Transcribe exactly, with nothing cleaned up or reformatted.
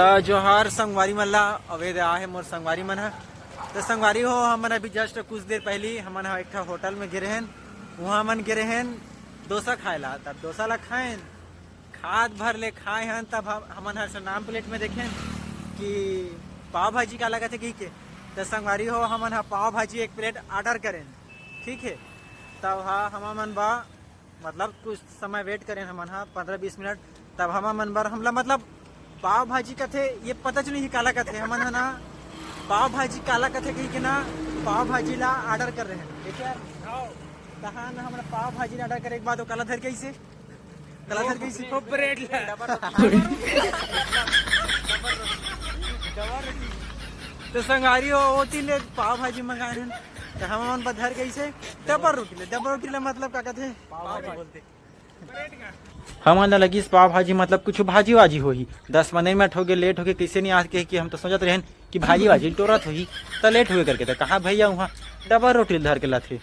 त जोहार संगवारी मन ला, अवेद आहे मोर संगवारी मन ह। त संगवारी हो, हमन अभी just कुछ देर पहली हमन ह एक ठा होटल में गे रहेन, उहाँ मन गे रहेन डोसा खाए ला। तब डोसा ला खाएन, खात भर ले खाए हन, तब हम, हमन हर नाम प्लेट में देखेन कि पाव भाजी काला कथे कहिके। त संगवारी हो, हमन ह पाव भाजी एक प्लेट ऑर्डर करेन, ठीक है। तब हा हमन बा मतलब कुछ समय वेट करेन हमन ह, पंद्रह बीस मिनट। तब हमन बर हमला मतलब पाव भाजी कथे, ये पता चली काला कथे। हमन ह ना पाव भाजी काला कथे कहिके ना पाव भाजी ला ऑर्डर कर रहे हैं, ठीक है। तहाँ ना हमरा पाव भाजी ला ऑर्डर करे के बाद वो काला धर के इसे, काला धर के इसे वो ब्रेड ला। तो संगवारी हो, वो तीन ले पाव भाजी मंगाए हैं, तो हमन बर धर के इसे डबल रोटी ले। डबल रोटी ले मतलब का कथे? पाव भाजी बोलते। हमन ल लगिस पाव भाजी मतलब कुछ भाजी वाजी होही। दस पंद्रह मिनट हो गए, लेट हो गए, कैसे नहीं आके कि हम तो सोचत रहेन कि भाजी वाजी टोरत होही, त लेट हो गए करके त कहाँ भैया उहाँ डबल रोटी धर के लाथे।